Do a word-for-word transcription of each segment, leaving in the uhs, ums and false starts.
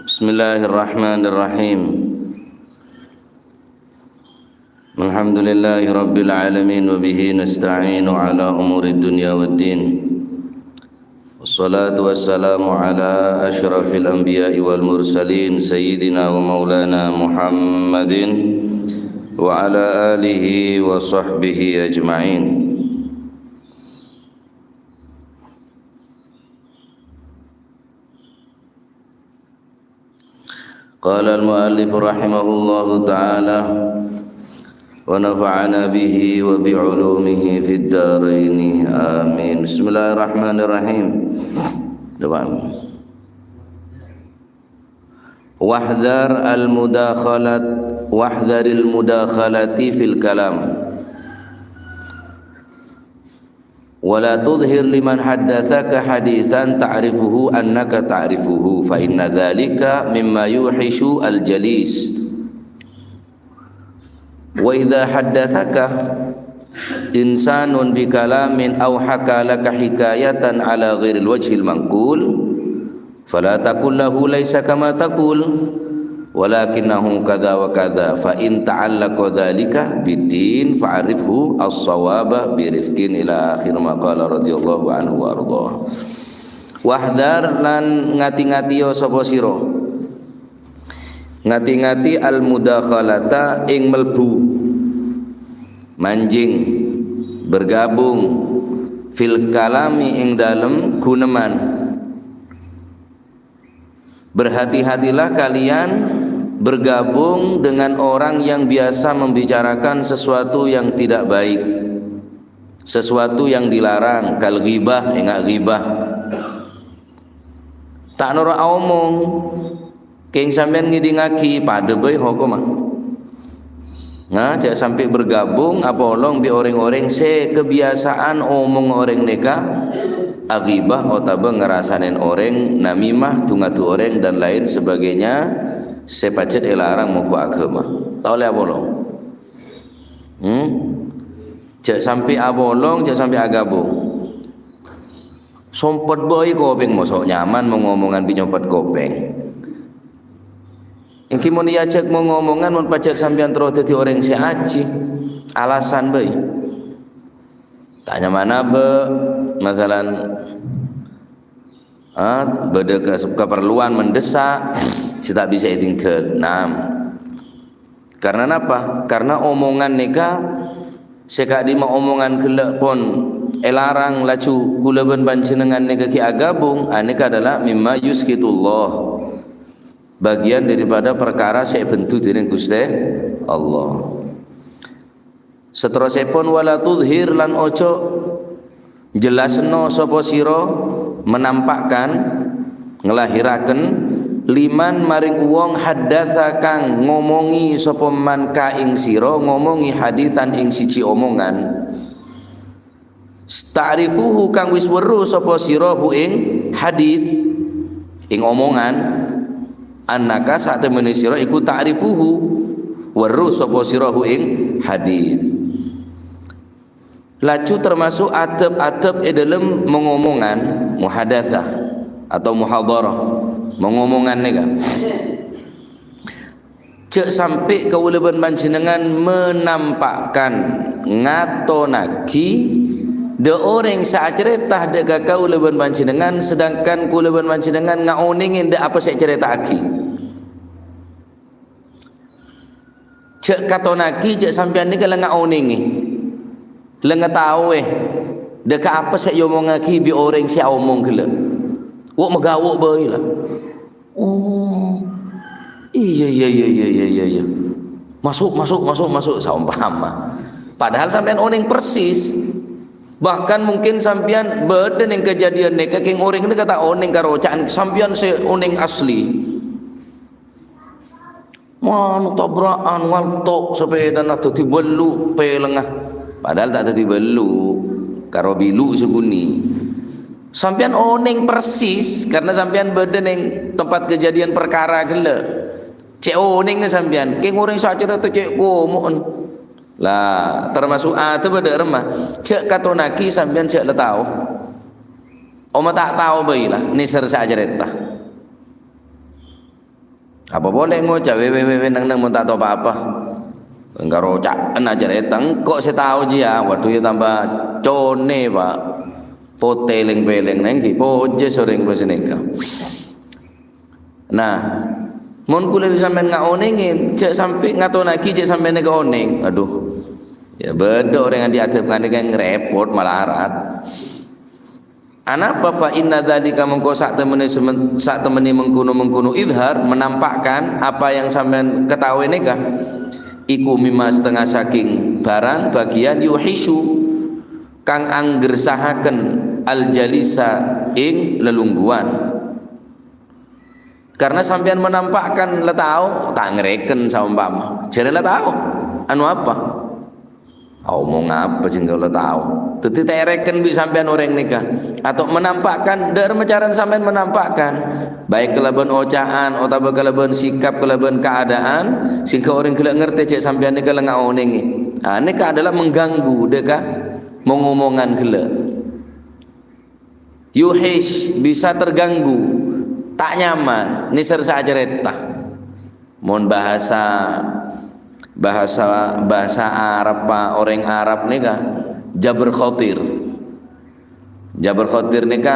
بسم الله الرحمن الرحيم. الحمد لله رب العالمين، وبه نستعين على أمور الدنيا والدين. والصلاة والسلام على أشرف الأنبياء والمرسلين، سيدنا ومولانا محمد وعلى آله وصحبه أجمعين. قال المؤلف رحمه الله تعالى، ونفعنا به وبعلومه في الدارين، آمين. بسم الله الرحمن الرحيم. Coba. واحذر المداخلة، واحذر المداخلة في الكلام. ولا تظهر لمن حدثك حديثا تعرفه أنك تعرفه، فإن ذلك مما يوحش الجليس. وإذا حدثك إنسان بكلام أو حكى لك حكاية على غير الوجه المنقول، فلا تقل له ليس كما تقول، ولكنه كذا وكذا، فإن تعلق ذلك بالدين فعرفه الصواب برفق، إلى آخر ما قال رضي الله عنه وأرضاه. Wahdhar, lan ngati-ngatiyo sapa sira. Ngati-ngati al-mudakhalata ing melbu, manjing, bergabung, fil kalami ing dalem guneman. Berhati-hatilah kalian bergabung dengan orang yang biasa membicarakan sesuatu yang tidak baik, sesuatu yang dilarang, kal ghibah, enga' ghibah. Ta' noro' aomong, keng sampeyan ngedingngagi, padha bae hokomma. Nah, ja' sampe' bergabung apolong bi' oreng-oreng se kebiasaan omong oreng neka aghibah otaba ngerasanen oreng, namimah, du-ngadu oreng, dan lain sebagainya, se pajat elarang moko agama. Ta' olle apolong. Hmm? Ja' sampe' apolong, ja' sampe' agabung. Sompet bae kopeng, mosok nyaman mon ngomongan bi' nyopet kopeng. Enggi mon eajak mon ngomongan, mon pajat sampeyan terro daddi oreng se aji, alasan bae. Ta' nyaman abâ', masalan, ah, bâdâ ke-, keperluan mendesak, se ta' bisa etinggal. Nah, karena napa? Karena omongan neka se ka'dimma omongan ghellâ' pon elarang, laju kaulâ bân panjhennengngan neka gi' agabung, aneka adalah mimma yuskitullah, bagian daripada perkara se ebendu dening Guste Allah. Saterrossèpon, wala tudhhir, lan ojo jelasno sapa sira, menampakkan, nglahiraken, liman, maring wong, haddatsa, kang ngomongi sapa man ka ing sira, ngomongi haditsan ing siji omongan. Ta'rifuhu, kang wis weruh sapa sira hu ing hadits, ing omongan, annaka, satemene sira iku ta'rifuhu, weruh sapa sira hu ing hadits. Laju termasuk adab-adab e dalem mengomongan, muhadatsah atau muhadharah, mengomongan neka. Ja' sampe' kaula ban panjennengan menampakkan, ngatonagi, dha' oreng se acareta dha' ka kaula ban panjennengan, sedangkan kaula ban panjennengan ngaonenge dha' apa se ecareta'agi. Ja' katonagi, ja' sampeyan neka la ngaonenge, la ngataowe, dha' ka apa se eomongagi bi' oreng se aomong gella'. Wo' magawo bae la. Oh. Iya, iya, iya. Masuk, masuk, masuk, masuk, saumpama. Padahal sampeyan oneng persis. Bahkan mungkin sampeyan bâdâ neng kejadian neka, keng oreng neka ta' oneng karo ca'an sampeyan se oneng asli. Manu tabrakan, ngalto' sepedana dadi bellu' pelengnga. Padahal ta' dadi bellu', karo bilu' sabunyi. Sampeyan oneng persis, karena sampeyan bâdâ neng tempat kejadian perkara gella'. Ce' oneng sampeyan, keng oreng sacara ta' ce' komo'en. La, termasuk adab dha' remma. Ja' katonagi sampeyan ja' la tao. Omma ta' tao bae la, neser se acareta. Apa polè ngoca', "Wè, wè, wè, wè, neng-neng mon ta' tao pa-apa." Engkaro ca'na carèta, engko' sè tao jiyâ. Waduh, ya tambah conè, Pak. Potè lèng-pèlèng nèng ghi, pojâ orèng bâ sanèka. Nah, mon kulâ bi' sampèyan ngaonèngè, jhâ' sampè' ngatonnaghi jhâ' sampèyan nèka onèng. Aduh, ya bâdâ orèng andi' adhâb nganèka ngrèpot malarat. Anapa? Fa inna dzalika mengko satemene semen-, satemene mengkono-mengkono idhar, menampakkan apa yang sampèyan ketahui nèka, iku mimma setengah saking barang bagian yuhisu kang anggersahaken al-jalisa ing lelungguwan. Karena sampèyan menampakkan la tao, ta' ngrèken saompama. Jârèya la tao. Anu apa? Omong apa sehingga la tao? Dhâddhi ta' èrèken bi' sampèyan orèng nèka. Atau menampakkan, dhâ' remma carana sampèyan menampakkan. Baik kalabân oca'an otabâ kalabân sikap, kalabân keadaan, sehingga orèng ghellâ' ngartè jhâ' sampèyan nèka la ngaonèngè. Ah, nèka adalah mengganggu, dhâ' ka mong-omongan ghellâ'. Yuhish, bisa terganggu, ta' nyaman, nèser sè acarèta. Mon bahasa, bahasa, bahasa Arab, pa-, orèng Arab nèka, jabr khotir. Jabr khotir nèka,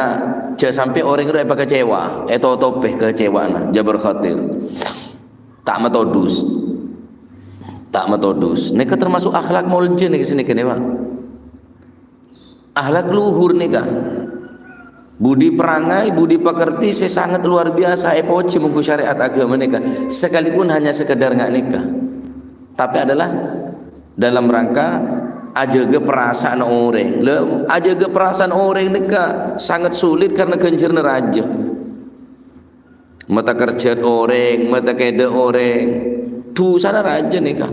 jhâ' sampè' orèng rowa èpakecewa, ètotobhi kekecewa'anna, jabr khotir. Ta' matodus. Ta' matodus. Nèka termasuk akhlak molja nèka sè nèka nèka, Pak. Akhlak luhur nèka. Budi perangai, budi pekerti sè sangat luar biasa èpojhi mongghu syariat agama nèka. Sekalipun hanya sekedar nga' nèka. Tapi adalah dalam rangka ajâgâ perasaan orèng. Lha, ajâgâ perasaan orèng nèka sangat sulit karena ghânjhârânna rajâ. Mata kerjhât orèng, mata kèdâ orèng, dhusana rajâ nèka.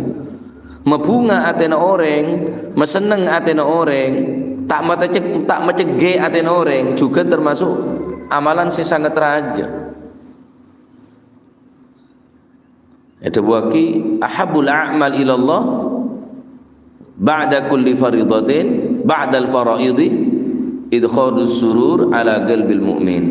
Mabhunga atèna orèng, masenneng atèna orèng, ta' mata ceg-, ta' macegghè' atèna orèng, jhughân termasuk amalan sè sanget rajâ. Èdhâbuwâghi, "Ahabbul a'mal ilallah ba'da kulli faridatin, ba'dal faraidi, idkhalus surur ala qalbil mu'min."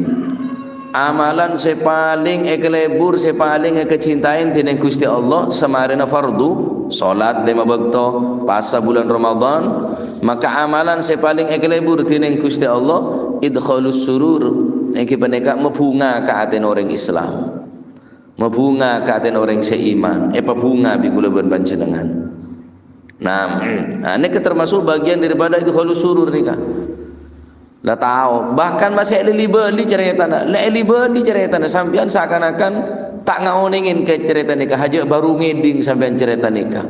Amalan sè palèng èkalebur, sè palèng èkacintaè dènèng Ghustè Allah samarèna fardu, salat lèma bâkto, pasa bulân Ramadan, maka amalan sè palèng èkalebur dènèng Ghustè Allah, idkhalus surur, èngghi panèka mabhunga ka atèna orèng Islam. Mabhunga ka atèna orèng sè iman, èpabhunga bi' kaulâ bân panjhennengngan. Nah, nah, nèka termasuk bagian daripada idkhalus surur nèka. La tao, bahkan masè èlèli-bâli carètana, la èlèli-bâli carètana, sampèyan seakan-akan ta' ngaonèngè ka carèta nèka, hajâ' baru ngèdhing sampèyan carèta nèka.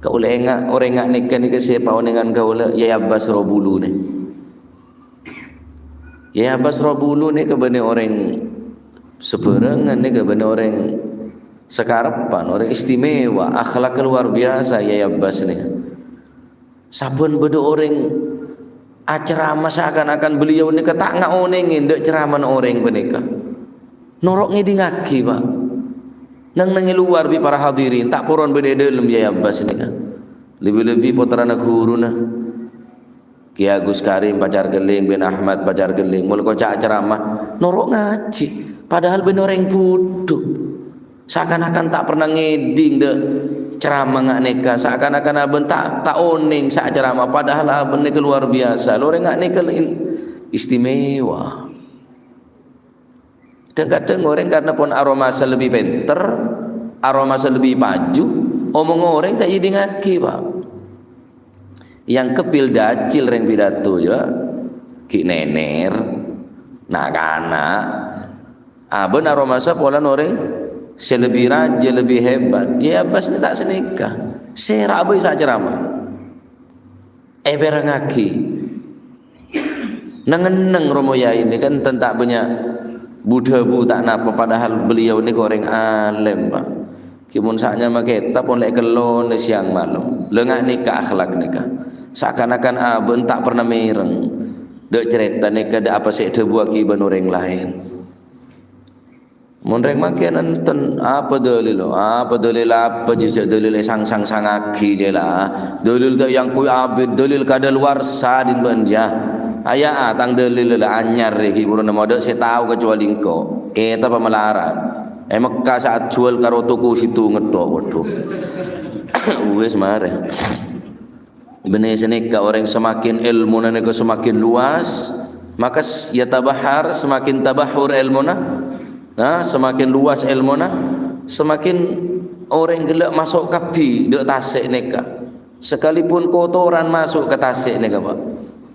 Kaulâ enga', orèng nga' nèka nèka sè paonèngan kaulâ, Yai Abbas Robulu nè. Yai Abbas Robulu nèka bânnè orèng sabhârângan, nèka bânnè orèng sakarebbhân, orèng istimewa, akhlaknya luar biasa, Yai Abbas nèka. Sabbhân bâdâ orèng acaramah seakan-akan beliau nèka ta' ngaonèngè dâ' caramana orèng panèka. Noro' ngèdingaghi, Pak. Neng-neng è lowar bi' para hadirin, ta' poron bâdâ è dâlem Yai Abbas nèka. Lebbi-lebbi pottrana ghuruna. Kèyaè Agus Karim Pacar Gelleng, bin Ahmad Pacar Gelleng, molaè koca' ceramah, noro' ngajhi. Padahal bânnè orèng budhu. Seakan-akan ta' pernah ngèdhing dâ' ceramah nga' nèka, seakan-akan abâ' ta', ta' onèng sè acaramah, padahal abâ' nèka luar biasa. Lorèng nga' nèka in-, istimewa. Kadhâng-kadhâng orèng karena pon aromasa lebbi pènter, aromasa lebbi paju, omong orèng ta' èdingaghi, Pak. Yang kepil dacil rèng pidato, ya, ghi' nènèr, na'-kana'. Abâ' aromasa polana orèng sè lebbi rajâ, lebbi hebat. Yai Abbas nè ta' sanèka. Sèra' bhâi sè acaramah. Èpèrengngaghi. Neng-enneng romo yai nèka kan ta' bânnya' bu-dhâbu ta' napa, padahal beliau nèka orèng alèm, Pak. Ghi' mon sè nyama kètab pon lè' kellona sèyang malem. La nga' nèka akhlak nèka. Seakan-akan abâ' ta' pernah mèreng dâ' carèta nèka, dâ' apa sè èdhâbuwâghi bân orèng laèn. Mon rèng mangkèn enten, apa dalil? Apa dalil apa jhâ' dalil èsang-sangaghi jhâ' la. Dalil ta' èangkoy abit, dalil kadaluwarsa din bân jâ. Aya, ah, tang dalil la anyar rè ghi' buru nemmo dâ' sè tao kecuali engko'. Kèta pamalarat. È Mekkah sè ajhuwâl karo toko sèdhungnga tok, waduh. Wis marè. Bânnè sanèka orèng semakin èlmona nèka semakin luas, maka s-, yatabahhar, semakin tabahhur èlmona, nah, semakin luas èlmona, semakin orèng ghellâ' maso' kabbhi dâ' tasè' nèka. Sakalipun kotoran maso' ka tasè' nèka, Pak.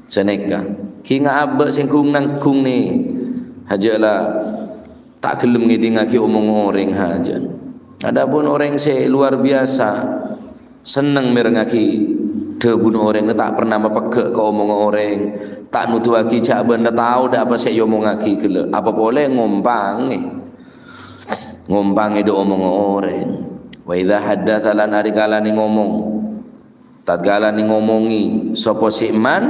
Sanèka. Kèng abâ' sè ghung-nangghung nè. Hajâ la ta' ghellem ngèdingngaghi omong orèng hajâ. Adapun orèng sè luar biasa, senneng mèrengngaghi dhâbuna orèng, ta' pernah mapeggâ' ka omong orèng, ta' noduwâghi jhâ' bâ'na tao dâ' apa sè èomongngaghi ghellâ', apa polè ngompangè. Ngompangè dâ' omong orèng. Wa idza haddatsa lan arikalane ngomong. Tatkalane ngomongi sapa si man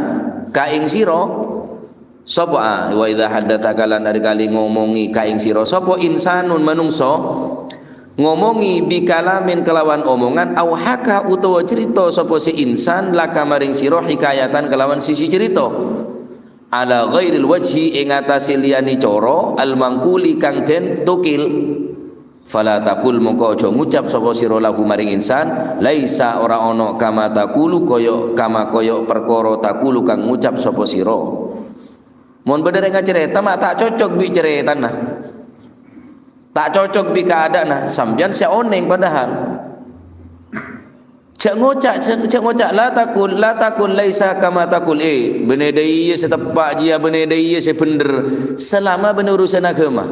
ka ing sira? Sapa, a, wa idza haddatsa kalan ari kali ngomongi ka ing sira? Sapa insanun manungsa ngomongi bi kalamin kelawan omongan, au haka utawa cerita sapa si insan laka maring sira hikayatan kelawan sisi cerita. Ala ghairil wajhi ing atase liyane cara al mangkuli kang den tukil. Fala taqul, mongko aja ngucap sapa sira lahu maring insan, laisa ora ana kama taqulu kaya, kama kaya perkara taqulu kang ngucap sapa sira. Mon badha reng acareta, ma' ta' cocok bi' caretana. Ta' cocok bi' kaada'na, sampeyan sè oneng padahal. Ja' ngoca', ja', ja' ngoca', "La taqul, la taqul laisa kama taqul." Eh, bânnè dâ' iyâ sè teppa' jiyâ, bânnè dâ' iyâ sè bhendher, salama bânnè urusan agama.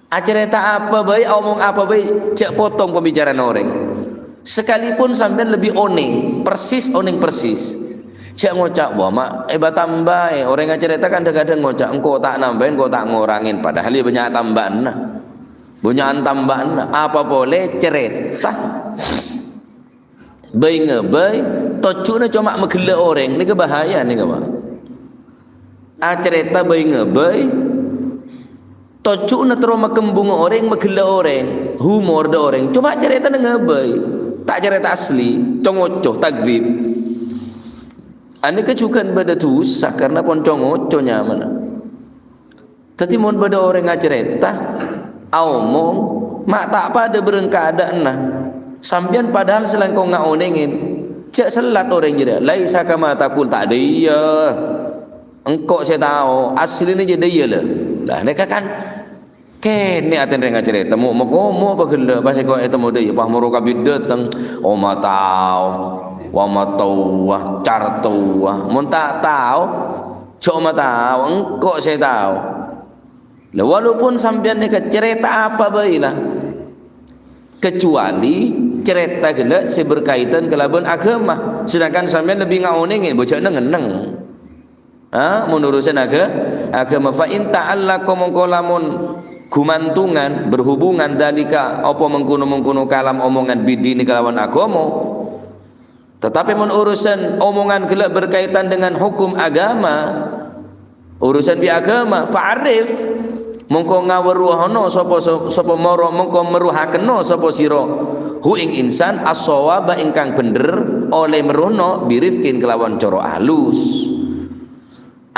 Acareta apa bhâi, omong apa bhâi, ja' potong pambicarana orèng. Sakalipun sampèyan lebbi onèng, persis, onèng persis. Ja' ngoca', "Wah, ma' èbâ tambaè." Orèng acareta kan dhâng-kadhâng ngoca', "Engko' ta' nambâi, engko' ta' ngorangè." Padahal iyâ bânnya' tambâna. Bânnya'an tambâna, apa polè careta bhâi-ngabhâi, tojjhuna coma maghellâ' orèng, nèka bahaya nèka, Pak. Acareta bhâi-ngabhâi, tojjhuna terro makembungnga orèng, maghellâ' orèng, humor dâ' orèng, coma caretana ngabhâi, ta' careta asli, co-ngoco, takdzib. Anèka jhughân bâdâ dhusa karna pon co-ngoco nyamana. Dhâddhi, mon bâdâ orèng acareta, aomong, ma' ta' padâ bhâreng kaadâ'ânna. Sampèyan padahal sè langkong ngaonèngè, ja' sellat orèng jârèya. "Laisa kama taqul," ta' dâ' iyâ. "Engko' sè tao, asline jâ' dâ' iyâ, la." Lah, nèka kan kènè' atèna rèng acareta, mo'-, mo'-, mo' paghellâ', pas èko-, ètemmo dâ' iyâ, pas moro kabit dâteng, "Oh, ma' tao, wa ma' tao, wa, car tao, wa." Mon ta' tao, Coma tao, engko' sè tao. Lah, walaupun sampèyan nèka careta apa bhâi la, kecuali careta ghellâ' sè berkaitan kalabân agama, sedangkan sampèyan lebbi ngaonèngè, bâjâ neng-enneng. Ha, mon urusan aga-, agama, fa in ta'allaqa, mongko lamun gumantungan, berhubungan, dzalika, apa mengkono-mengkono kalam omongan bidini kalawan agama, Tetapi mon urusan omongan ghellâ' berkaitan dengan hukum agama, urusan bi' agama, fa'arif, mongko ngawerruhana sapa, sapa moro, mongko merruhakenna sapa sira, hu ing insan, as-shawaba ingkang bhendher, olè merruhna, birifqin kelawan cara alus.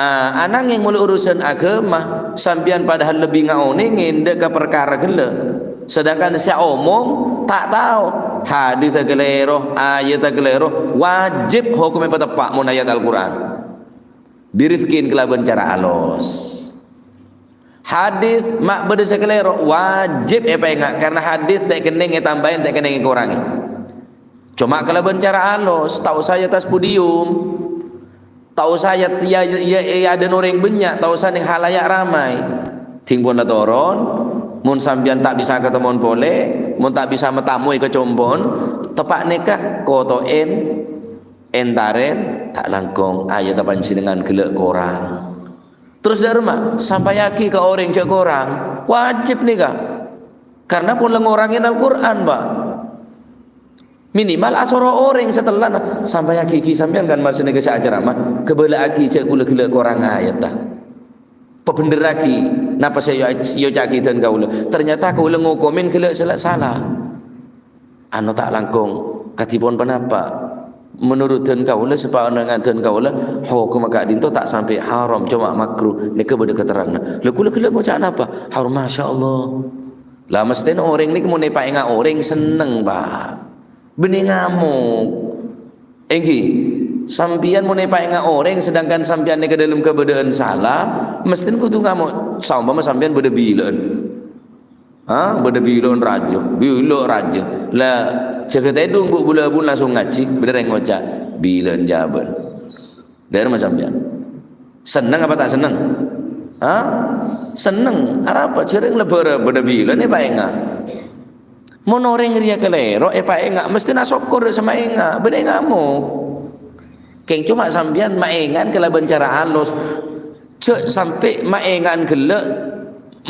Ah, ananging molaè urusan agama, sampèyan padahal lebbi ngaonèngè dâ' ka parkara ghellâ'. Sedangkan sè omong ta' tao. Hadis kalèro, ayat kalèro, wajib hokomma pateppa' mon ayat Al-Qur'an. Birifqin kalabân cara alos. Hadis ma' bâdâ sè kalèro, wajib èpaènga', karna hadis ta' kennèng ètambâi, ta' kennèng èkorangè. Coma kalabân cara alos, ta' osa è attas podium. Ta' osa ya, ya, ya, ya, adâ'na orèng bânnya', ta' osa neng halayak ramai. Dhing pon la toron, mon sampèyan ta' bisa katemmowan polè, mon ta' bisa matamoè ka compo'en, teppa' nèka koto'en, èntarèn, ta' langkong, ayat panjhennengngan ghellâ' korang. Terros dâ' remma, sampayaghi ka orèng jâ' korang, wajib nèka. Karna pon la ngorangè Al-Qur'an, Pak. Minimal asoro orèng sè tellana, sampayaghi ghi sampèyan kan maksodda ka sè acaramah, kabâlâ'aghi jâ' kaulâ ghellâ' korang ayat, ta. Pabhendherraghi napa sè èo-, èoca'aghi dân kaulâ. Ternyata kaulâ ngokomè ghellâ' sala-, sala. Ano ta' langkong, kadhi pon ponapa? Menurut dân kaulâ, sapanèka dân kaulâ, hokomma ka'dinto ta' sampè' haram, coma makruh. Nèka bâdâ katerranganna. Lha, kaulâ ghellâ' ngoca' napa? Haram, masyaallah. Lah, mesthèna orèng nèka mon èpaènga' orèng senneng, Pak. Bânnè ngamok. Èngghi, sampèyan mon èpaènga' orèng, sedangkan sampèyan nèka dâlem kabâdâ'ân sala, mesthèna kodhu ngamok. Saompama sampèyan bâdâ bilâ'ân. Ha? Bâdâ bilâ'ân rajâ, bilâ' rajâ. Lah, jâgâ tèdung, Bu', bulâ-bulâ langsung ngajhi, bâdâ rèng ngoca', "Bilâ'ân jâbân." Dâ'remma sampèyan? Senneng apa ta' senneng? Ha? Senneng. Arapa? Jhâreng lebbâr bâdâ bilâ'ân èpaènga'. Mon orèng rèya kalèro èpaènga', mesthèna sokkor sè maènga', bânnè ngamok. Kèng coma sampèyan maènga'an kalabân cara alus. Jhâ' sampè' maènga'an ghellâ',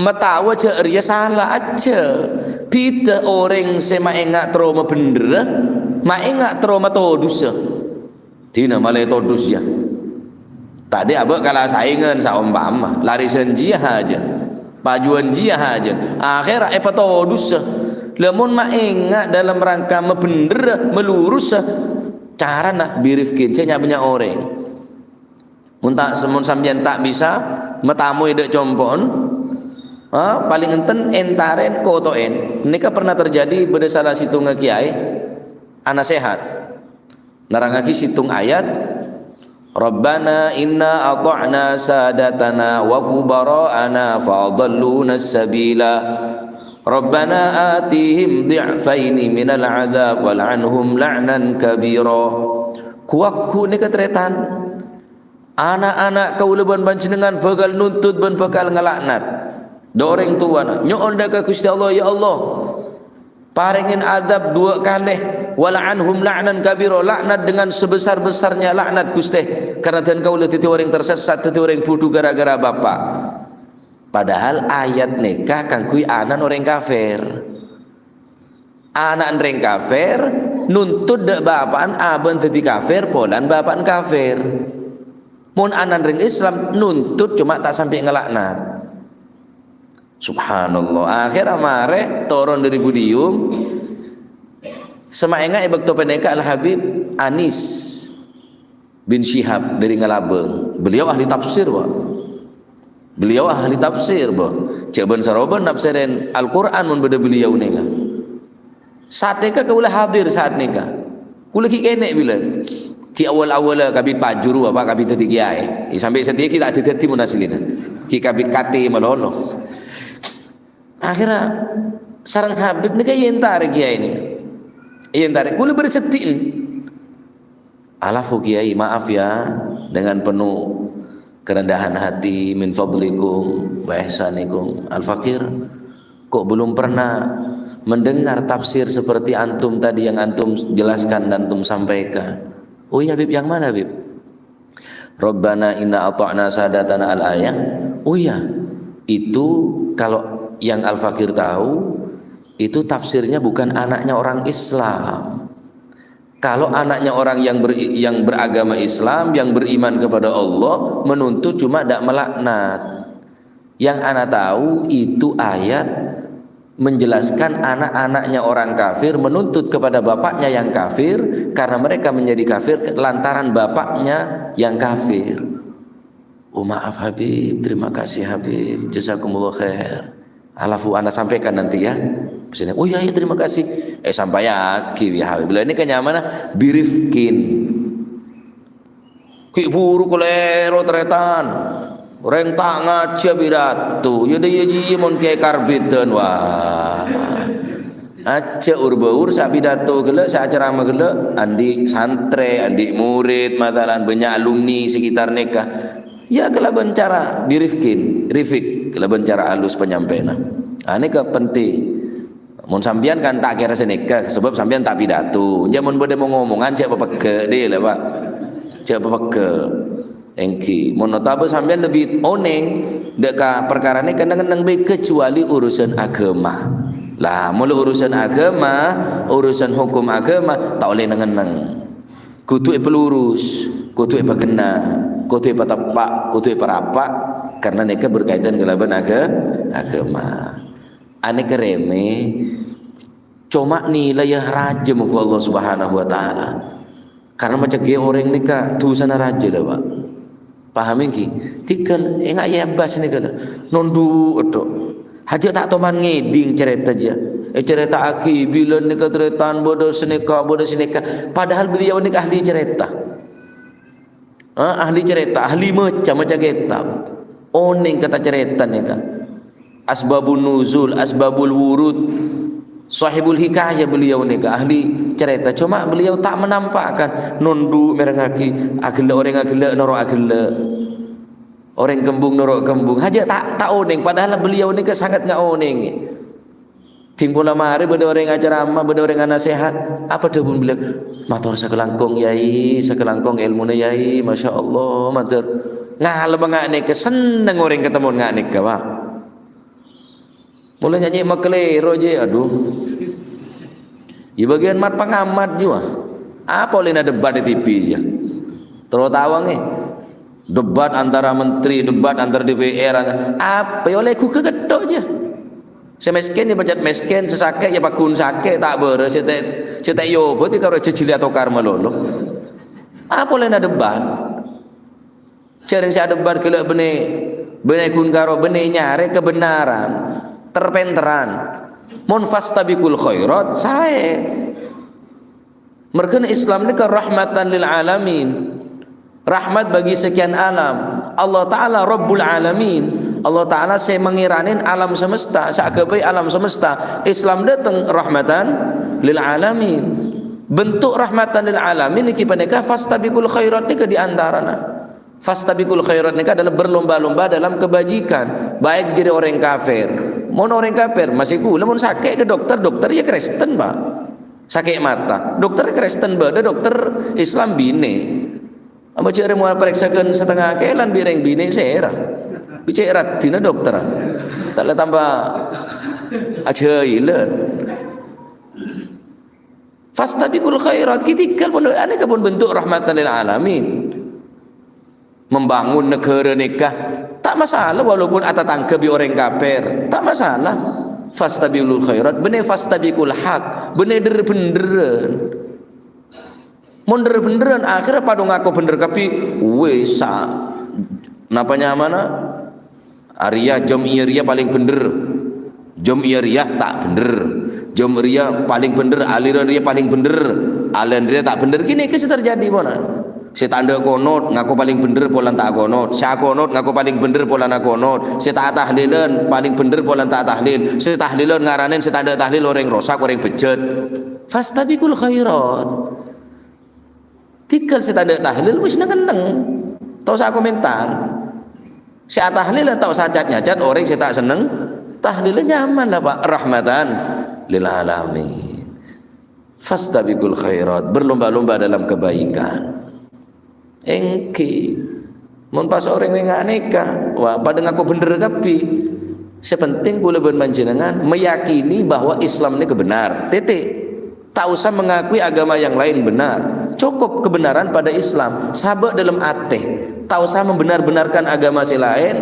matawa jhâ' rèya sala, ajjhâ'. Bhidhâ orèng sè maènga' terro mabhendherrâ, maènga' terro matodusâ. Dina malè todus, yâ. Tadâ' abâ' kala saèngan saompama, larèsan jiyâ hajât, pajuwân jiyâ hajât. Akhèrra èpatodusâ. Lah mon maènga' dâlem rangka mabhendherrâ, malurusâ, carana birifkin, jhâ' nya'-bânnya' orèng. Mon ta', mon sampèyan ta' bisa matamoy dâ' compo'en, ha, palèng enten èntarèn koto'èn. Nèka pernah terjadi bâdâ sala sèttongnga kèyaè, ana sèhat. Nerrangngaghi sèttong ayat, "Rabbana inna ata'na sadatana wa kubara'ana fa adalluna sabila. Rabbana atihim dhi'faini minal adzab wal'anhum la'nan kabira." Ghu-lagghu nèka tarètan. Ana'-ana' kaulâ bân panjhennengngan bhâkal nuntut bân bhâkal ngala'nat dâ' orèng towana. Nyo'on dâ' ka Ghustè Allah, "Ya Allah, parèngè adzab duwâ' kalè, wal'anhum la'nan kabira, laknat dengan sebesar-besarnya laknat, Ghustè, karena dân kaulâ dhâddhi orèng tersesat, dhâddhi orèng budhu gara-gara bapa'." Padahal ayat nèka kaangghuy ana'na orèng kafir. Ana'na orèng kafir nuntut dâ' bapa'na abâ'na dhâddhi kafir, polana bapa'na kafir. Mon ana'na orèng Islam nuntut coma ta' sampè' ngala'nat. Subhanallah. Akhèrra marè toron dâri podium. Sè maènga' è bâkto panèka Al-Habib Anis bin Syihab dâri Ngalabâng. Beliau ahli tafsir, Pak. Beliau ahli tafsir, Pak. Cè' bân-sarobân nafsèrèn Al-Qur'an mon bâdâ beliau nèka. Saat nèka kaulâ hadir saat nèka. Kaulâ ghi' kènè' bilâ. Ghi' awwal-awwalla kabit pajuru apa kabit dhâddhi kèyaè. È, sampè' satèya ghi' ta' dhâddhi mon asllina. Ghi' kabit katè malolo. Akhèrra sareng Habib nèka èyentarè kèyaè nèka. Èyentarè, kaulâ bârâs seddhi'en. "Alafu, Kiai, maaf ya, dengan penuh kerendahan hati, min fadlikum wa ihsanikum. Al-Fakir, kok belum pernah mendengar tafsir seperti antum tadi yang antum jelaskan dan antum sampaikan?" "Oh iya, Bib, yang mana, Bib?" "Rabbana inna ata'na sadatana al-ayah." "Oh iya, itu kalau yang Al-Fakir tahu, itu tafsirnya bukan anaknya orang Islam." Kalau anaknya orang yang ber-, yang beragama Islam, yang beriman kepada Allah, menuntut cuma dak melaknat. Yang ana tahu itu ayat menjelaskan anak-anaknya orang kafir menuntut kepada bapaknya yang kafir karena mereka menjadi kafir lantaran bapaknya yang kafir. "Oh, maaf, Habib. Terima kasih, Habib. Jazakumullah khair. Alafu, ana sampaikan nanti, ya." Sini, "Oh, iya, iya, terima kasih." Eh, sampayaghi, ya, Habib. Lah, ini kenyamanan birifkin. Ghi' buru kalèro tarètan. Orèng ta' ngajhâ pidato. Ya, dâ' iyâ jiyâ mon kè karbitan. Wah. Ajhâ ur-bâur sè pidato ghellâ', sè acerama ghellâ', andi' santrè, andi' murid, masalan, bânnya' alumni sekitar nèka. Ya, kalabân cara birifkin, rifik, kalabân cara alus panyampèyanna. Ah, nèka penting. Mon sampèyan kan ta' kèra sanèka, sabâb sampèyan ta' pidato. Enjâ' mon bâdâ mo-ngomongan, jhâ' papeggâ', dhi, la, Pak. Jhâ' papeggâ'. Èngghi, mon otabâ sampèyan lebbi onèng, dâ' ka parkara nèka neng-enneng bhâi, kecuali urusan agama. Lah, mon urusan agama, urusan hukum agama, ta' ollè neng-enneng. Kodhu èpalurus, kodhu èpaghenna, kodhu èpateppa', kodhu èparapa', karena nèka berkaitan kalabân aga-, agama. Anèka remè, coma nilai rajâ monggu Allah Subhanahu wa Ta'ala. Karna macegghâ orèng nèka dhusana rajâ la, Pak. Paham ènggi? Tèghâl, enga' è Abbas nèka la. Nondhu' tok. Hajâ' ta' toman ngèdhing carèta jiyâ. Ècarèta'aghi bilân nèka tarètan bâdâ sanèka, bâdâ sanèka. Padahal beliau nèka ahli carèta. Eh, ahli carèta, ahli maca, maca kètab. Onèng ka ta' carèta nèka. Asbabun nuzul, asbabul wurud. Sahibul hikayah beliau nèka, ahli carèta. Cuma beliau tak menampakkan, nondhu' mèrengngaghi, aghellâ' orèng aghellâ', noro' aghellâ'. Orèng kembung noro' kembung. Hajâ' ta', ta' onèng, padahal beliau nèka sangat ngaonèngè. Dhing pola marè bâdâ orèng acaramah, bâdâ orèng anasehat. Apa dhâbuna beliau? "Mator sakalangkong, Yai, sakalangkong èlmona, Yai. Masya Allah, mator." Ngalem nga' nèka, senneng orèng katemmo nga' nèka, Pak. Mula nyanyi makalèro jiyâ, aduh. Yâ bâgiyân mat-pangamat jiyâ. Apa ollèna debat è T V jiyâ? Terro tao ngè. Debat antara menteri, debat antara D P R, antara, apa yâ ollè ghugghâ kettok jiyâ. Sè mèskèn èpacèt mèskèn, sè sakè' èpaghun sakè', ta' bârâs, sè ta', sè ta' èobâdhi karo jhâjhâli atokar malolo. Apa ollèna debat? Jhâreng sè adebat ghellâ' bânnè, bânnè ghun karo bânnè nyarè kabhennaran, ter-pènterran. Mon fastabiqul khairat, saè. Merghâna Islam nèka rahmatan lil alamin. Rahmat bagi sekian alam. Allah Ta'ala Rabbul Alamin. Allah Ta'ala sè mangèranè alam semesta, sè aghâbây alam semesta. Islam dâteng rahmatan lil alamin. Bentuk rahmatan lil alamin nèka panèka fastabiqul khairat nèka di antarana. Fastabiqul khairat nèka adalah berlomba-lomba dalam kebajikan, baik jadi orang kafir. Mon orèng kafir, masih kaulâ mon sakè' ka dokter, dokter yâ Kristen, Pak. Sakè' mata, dokter Kristen, bâdâ dokter Islam binè'. Apa jhâ' rèng mola parèksaaghi satengnga kèlan bi' rèng binè' sèra. Bi' cè' raddhinna dokter. Ta' la tamba ajhâilân. Fastabiqul khairat, ghi' tèghâl pon, anèka pon bentuk rahmatan lil alamin. Membangun negara nèka, ta' masalah walaupun atatangghâ bi' orèng kafir, ta' masalah. Fastabiqul khairat, bânnè fastabiqul haq, bânnè dhâr-bhendhârân. Mon dhâr-bhendhârân, akhèrra padâ ngako bhendher kabbhi, wis, sa-, napa nyamana? Arèya jam'iyah rèya palèng bhendher. Jam'iyah rèya ta' bhendher. Jam'iyah rèya palèng bhendher, aliran rèya palèng bhendher. Aliran rèya ta' bhendher. Ghânèka sè terjadi, ponan. Sè ta' endâ' konot ngako palèng bhendher polana ta' akonot. Sè akonot ngako palèng bhendher polana konot. Sè ta' atahlilan palèng bhendher polana ta' atahlil. Sè tahlilan ngaranè sè ta' endâ' tahlil orèng rosak, orèng bejjhât. Fastabiqul khairat. Tèghâl sè ta' endâ' tahlil wis neng-enneng. Ta' osa komentar. Sè atahlil ta' osa cat-nyacat orèng sè ta' senneng tahlil, nyaman la, Pak. Rahmatan lil alamin. Fastabiqul khairat, berlomba-lomba dalam kebaikan. Èngghi. Mon pas orèng rèng anèka, wah, padâ ngako bhendher kabbhi. Sè penting kaulâ bân panjhennengngan meyakini bahwa Islam nèka benar. Titik. Tak usah mengakui agama yang lain benar. Cukup kebenaran pada Islam. Sabâ' dalam atè. Tak usah membenar-benarkan agama sè laèn,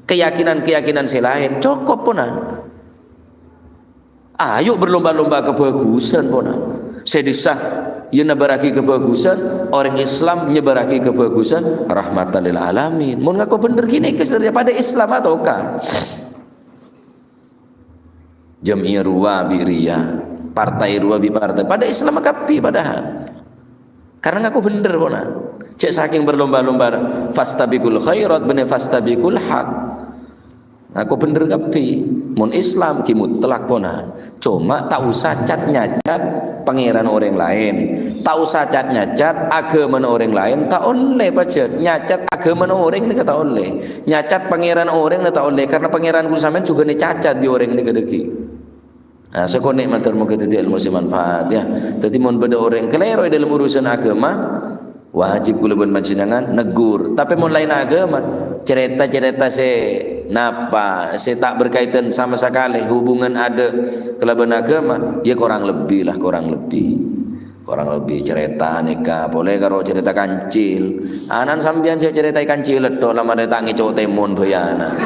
keyakinan-keyakinan sè laèn. Cukup, ponan. Ayo berlomba-lomba kabhâghusân, ponan. Sè dhisa, yâ nyebarraghi kabhâghusân, orèng Islam nyebarraghi kabhâghusân, rahmatan lil alamin. Mon ngako bhendher ghânèka, sadhâjâ padâ Islam atokar. Jam'iyah rowa bi' rèya, partai rowa bi' partai. Padâ Islam kabbhi padahal. Karena ngako bhendher, ponan. Cè' sakèng berlomba-lomba, fastabiqul khairat, bânnè fastabiqul haq. Ngako bhendher kabbhi. Mon Islam ghi mutlak, ponan. Coma ta' osa cat-nyacat pangèran orèng laèn. Ta' osa cat-nyacat aghâmana orèng laèn, ta' ollè pajhât. Nyacat aghâmana orèng nèka ta' ollè. Nyacat pangèran orèng nèka ta' ollè, karena pangèran kaulâ sampèyan jhughân ècacat bi' orèng nèka dhâggi'. Nah, sakonè' mator moghâ dhâddhi èlmo sè manfaat, yâ. Dhâddhi, mon bâdâ orèng kalèro è dâlem urusan aghâma, wajib kaulâ bân panjhennengngan neggur. Tapè mon laènna aghâma, carèta-carèta sè napa, sè ta' berkaitan sama sakalè hubungan adâ' kalabân aghâma, yâ korang lebbi la, korang lebbi. Korang lebbi carèta nèka polè karo carèta kancil. Ana'na sampèyan sè carètaè kancil tok, la marè ta' ngèco' tèmon bhâi ana'.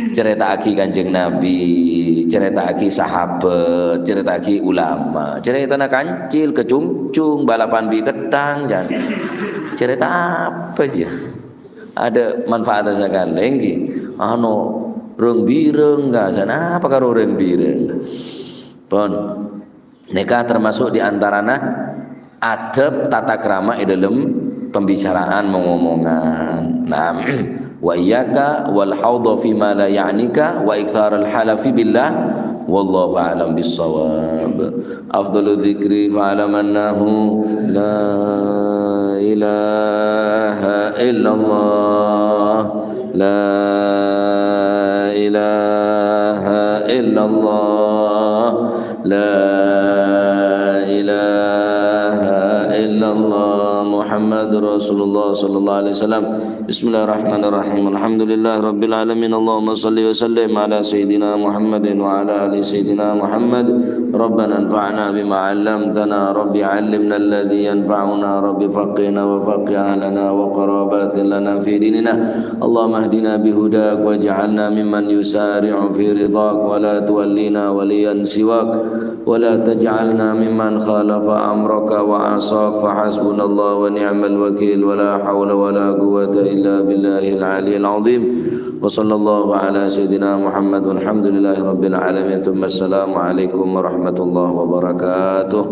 Carèta'aghi Kanjeng Nabi, carèta'aghi sahabat, carèta'aghi ulama, carètana kancil, kacungcung, balapan bi' ketthang, jân. Carèta apa jâ? Ada manfaatnya sakalè, ènggi. Ano, rèng-birèng, ka, sanapa karo rèng-birèng? Pon. Nèka termasuk di antarana adab tata krama è dâlem pembicaraan, mong-omongan. Nah, wa iyyaka wal haudha fi ma la ya'nika wa iktsaral halafi billah. Wallahu a'lam bissawab. Afdalu dzikri fa'lam annahu la ilaha illallah. La ilaha illallah. La ilaha illallah Muhammadur Rasulullah sallallahu alaihi wasallam. Bismillahirrahmanirrahim. Alhamdulillahirabbil alamin. Allahumma shalli wa sallim ala sayyidina Muhammadin wa ala ali sayyidina Muhammad. Rabbana anfa'na bima 'allamtana. Rabbi 'allimna alladhi yanfa'una. Rabbi faqqihna wa faqqih ahlana wa qarabatin lana fi dinina. Allahumma ihdina bihudak waj'alna mimman yusari'u fi ridhak wa la tuwallina waliyan siwak. ولا تجعلنا ممن خالف أمرك وعصاك، فحسبنا الله ونعم الوكيل، ولا حول ولا قوة إلا بالله العلي العظيم. وصلى الله على سيدنا محمد، والحمد لله رب العالمين، ثم السلام عليكم ورحمة الله وبركاته.